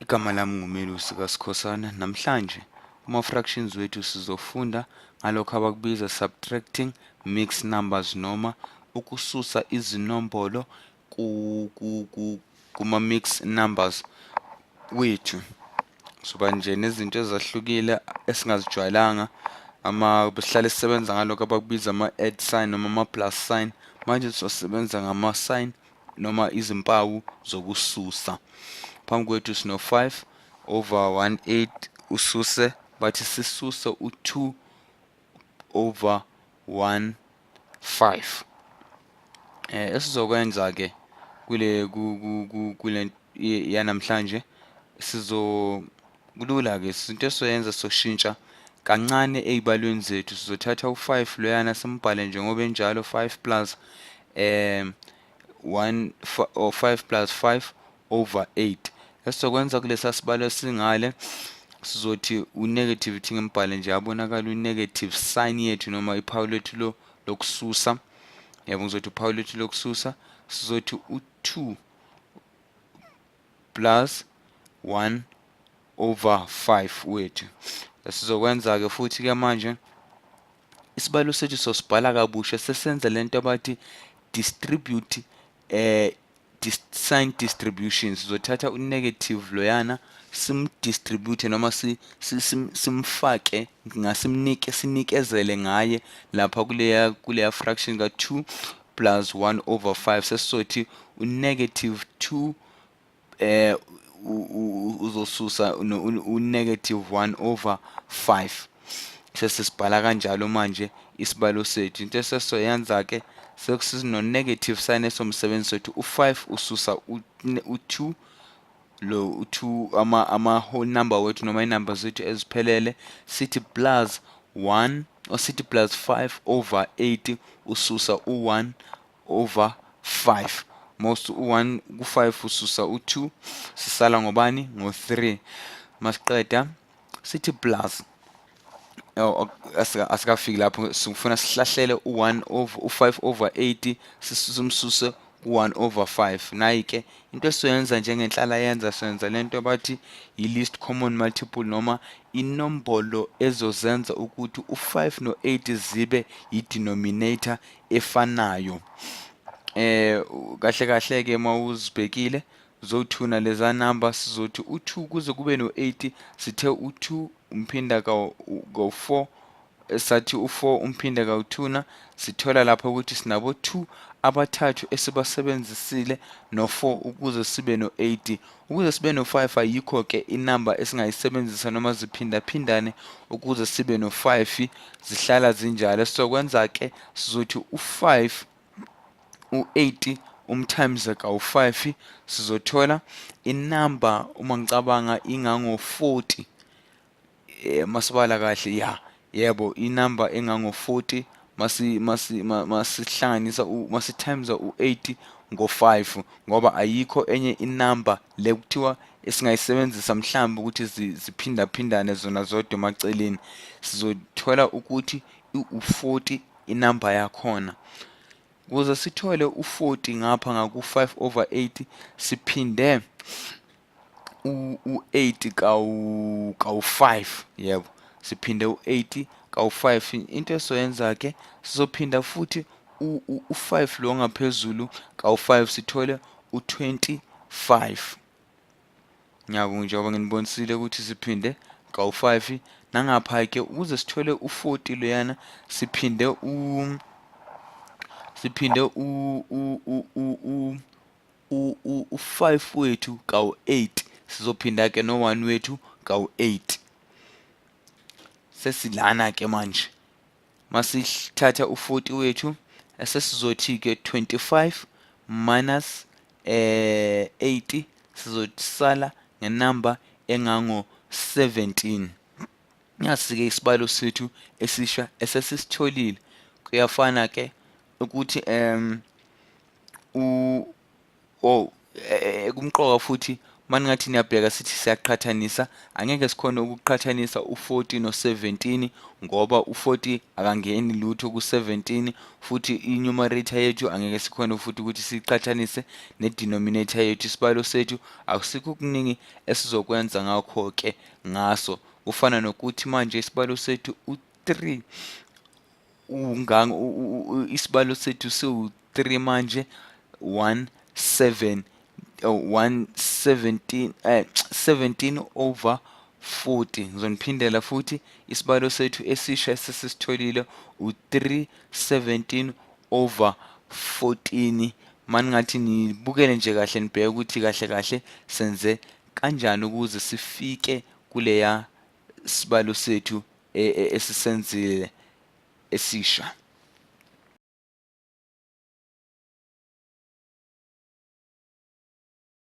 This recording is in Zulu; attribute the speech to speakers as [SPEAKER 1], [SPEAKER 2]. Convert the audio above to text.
[SPEAKER 1] Igama lami nguMelusi kaSikhosana. Namhlanje kuma-fractions wethu sizofunda ngalokho abakubiza subtracting mixed numbers, noma ukususa izinombolo kuma-mixed numbers wethu. Soba nje nezinto ezahlukile esingazijwayelanga, ama besihlale sisebenza ngalokho abakubiza ama-add sign noma ama-plus sign. Manje sizosebenza ngama-sign noma izimpawu zokususa. Phambi kwethu sino 5 over 18, ususe, bathi sisuse u2 over 15. Esizokwenza ke kule yanamhlanje, sizo kulula ke izinto esizoyenza, soshintsha kancane ey'balweni zethu. Sizothatha u5 loyana, simbhale njengoba enjalo, 5 plus 1 or 5 plus 5 over 8. Esizokwenza kulesa sibalo singale, sizothi u-negative, thi ngimbhale nje abonakala u-negative sign yethu noma iphawu lethu lo lokususa. Yebo, ngizothi uphawu lethu lokususa, sizothi u-2 plus 1 over 5 wethu. Esizokwenza-ke futhi-ke manje, isibalo sethu sosibhala kabusha, sesenza lento abathi distribute, sign distribution. Sizothatha u-negative loyana, simdistribute noma simfake, ngasimnike, sinikezele ngaye lapha kuleya fraction ka-2 plus 1 over 5. Sesizothi u-negative 2 uzosusa u-negative 1 over 5. Sesisibhala kanjalo manje isibalo sethu. Into esesizoyenza-ke, sekusino-negative sign esomsebenzi wethu, u-5 ususa u-2 lo, u-2, ama whole number wethu noma inamba zethu eziphelele, sithi plus 1 or sithi plus 5 over 8, ususa u-1 over 5. Most u-1 ku-5 ususa u-2, sisala ngobani? Ngo-3. Masiqeda sithi plus. Oh, asikafiki lapho, sifuna sihlahlele u-1 over u-5 over 8, simsuse ku-1 over 5. Nayi-ke into esizoyenza njengenhlala yenza, senza lento bathi i-least common multiple, noma inombolo ezozenza ukuthi u-5 no-8 zibe i-denominator efanayo. Kahle kahle ke, mawuzibhekile zothuna leza number, sizothi u2 kuze kube no8, sithe u2 umphinda ka-4, sathi u4 umphinda kawu-2 na sithola lapho ukuthi sinabo 2 abathathu esibasebenzisile no4 ukuze sibe no8. Ukuze sibe no5, ayikho ke inamba esingayisebenzisa noma ziphindaphindane ukuze sibe no5, zihlala zinjalo. Sizokwenza ke, sizothi u5, u8 umtimes kawu5, sizothola inamba, uma ngicabanga, ingango 40, masibala kahle. Ya, yebo, inamba engango 40 masihlanganisa, masi times u8 ngo5, ngoba ayikho enye inamba le kuthiwa esingayisebenzisa mhlawumbe ukuthi ziphindaphindane zona zodwa emaceleni. Sizothola ukuthi u40 inamba yakhona. Ukuze sithole u40 ngapha ngaku 5 over 8, siphinde u8 kawu 5. Yebo, siphinde u8 kawu 5. Into esoyenza ke, sizophinda futhi u5 lo ngaphezulu kawu 5, sithole u25. Ngiyabo, njengoba nginibonisile ukuthi siphinde kawu 5 nangapha ke ukuze sithole u40 loyana, siphinde u 5 wethu kawu 8, sizophinda ke no 1 wethu kawu 8. Sesilana ke manje, masithatha u40 wethu, esesizothi ke 25 minus 80, sizosala ngenamba engango 17. Nasi-ke isibalo sethu esisha esesisitholile. Kuyafana ke ukuthi u oh, kumqoka futhi. Maningathi niyabheka, sithi siyaqhathanisa, angeke sikhone ukuqhathanisa u-40 no-17 ngoba u-40 akangeni lutho ku-17, futhi i-numerator yethu angeke sikhone futhi ukuthi siyiqhathanise ne-denominator yethu. Isibalo sethu akusikho okuningi esizokwenza ngakho-ke ngaso. Kufana nokuthi manje isibalo sethu u-3 isibalo sethu siwu-3 manje 1 7 1 17 17 over 40. Ngizoniphindela futhi, isibalo sethu esisha esesisitholile u-3 17 over 14. Maningathi nibukele nje kahle, nibheke ukuthi kahle kahle senze kanjani ukuze sifike kuleya sibalo sethu esisenzile esisha.